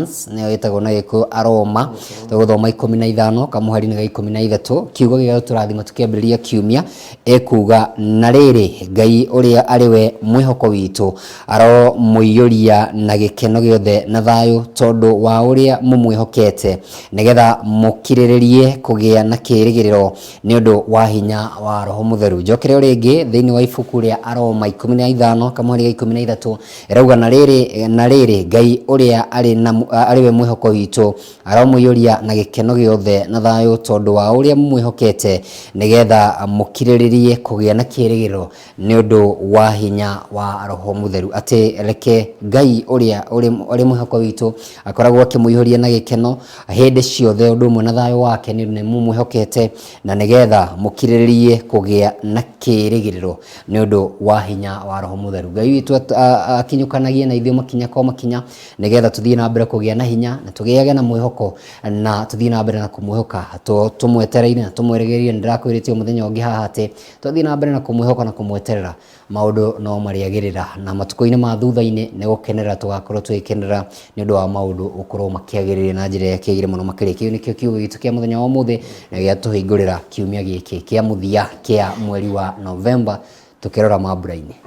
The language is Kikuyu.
Nĩyo ĩtagwo na Gĩkũyũ Aroma. Tũgũthoma 15 kamũhari-inĩ ga 13. Kiugo gĩa gũtũrathima tũkĩambĩrĩria kiumia ekuga, na rĩrĩ, Ngai ũrĩa arĩ we mwĩhoko witũ aromũiyũria na gĩkeno gĩothe na thayũ tondũ wa ũrĩa mũmwĩhokete, nĩgetha mũkirĩrĩrie kũgĩa na kĩĩrĩgĩrĩro nĩ ũndũ wa hinya wa Roho Mũtheru. Njokere o rĩngĩ thĩinĩ wa ibuku rĩa Aroma 15 kamũhari ga 13 ĩrauga, na rĩrĩ, na rĩrĩ, Ngai ũrĩa arĩ na arĩ we mwĩhoko witũ aromũiyũria na gĩkeno gĩothe na thayũ tondũ wa ũrĩa mũmwĩhokete, nĩgetha mũkirĩrĩrie kũgĩa na kĩĩrĩgĩrĩro nĩ ũndũ wa hinya wa Roho Mũtheru. Atĩ reke Ngai ũrĩa ũrĩ mwĩhoko witũ akoragwo akĩmũihũria na gĩkeno hĩndĩ ciothe ũndũ ũmwe na thayũ wake nĩ ũndũ nĩ mũmwĩhokete, na nĩgetha mũkirĩrĩrie kũgĩa na kĩĩrĩgĩrĩro nĩ ũndũ wa hinya wa Roho Mũtheru. Ngai witũ akinyũkanagie na ithuĩ makinya kwa makinya nĩgetha tũthiĩ na mbere kũgĩa na hinya na tũgĩage na mwĩhoko na tũthiĩ na mbere na kũmwĩhoka tũmwetereire na tũmwĩrĩgĩrĩire. Nĩ ndĩrakwĩrĩte mũthenya ũngĩ haha atĩ twathiĩ na mbere na kũmwĩhoka na kũmweterera, maũndũ no marĩagĩrĩra, na matukũ-inĩ ma thutha-inĩ nĩ gũkenerera tũgakorwo tũgĩkenerera nĩ ũndũ wa maũndũ gũkorwo makĩagĩrĩire na njĩra ĩrĩa kĩagĩrĩire mũno makĩria. Kĩu nĩkĩo kiugo gitũ kĩa mũthenya wa ũmũthĩ na gĩatũhingũrĩra kiumia gĩkĩ kĩa mũthia kĩa mweri wa Novemba tũkĩrora mambura-inĩ.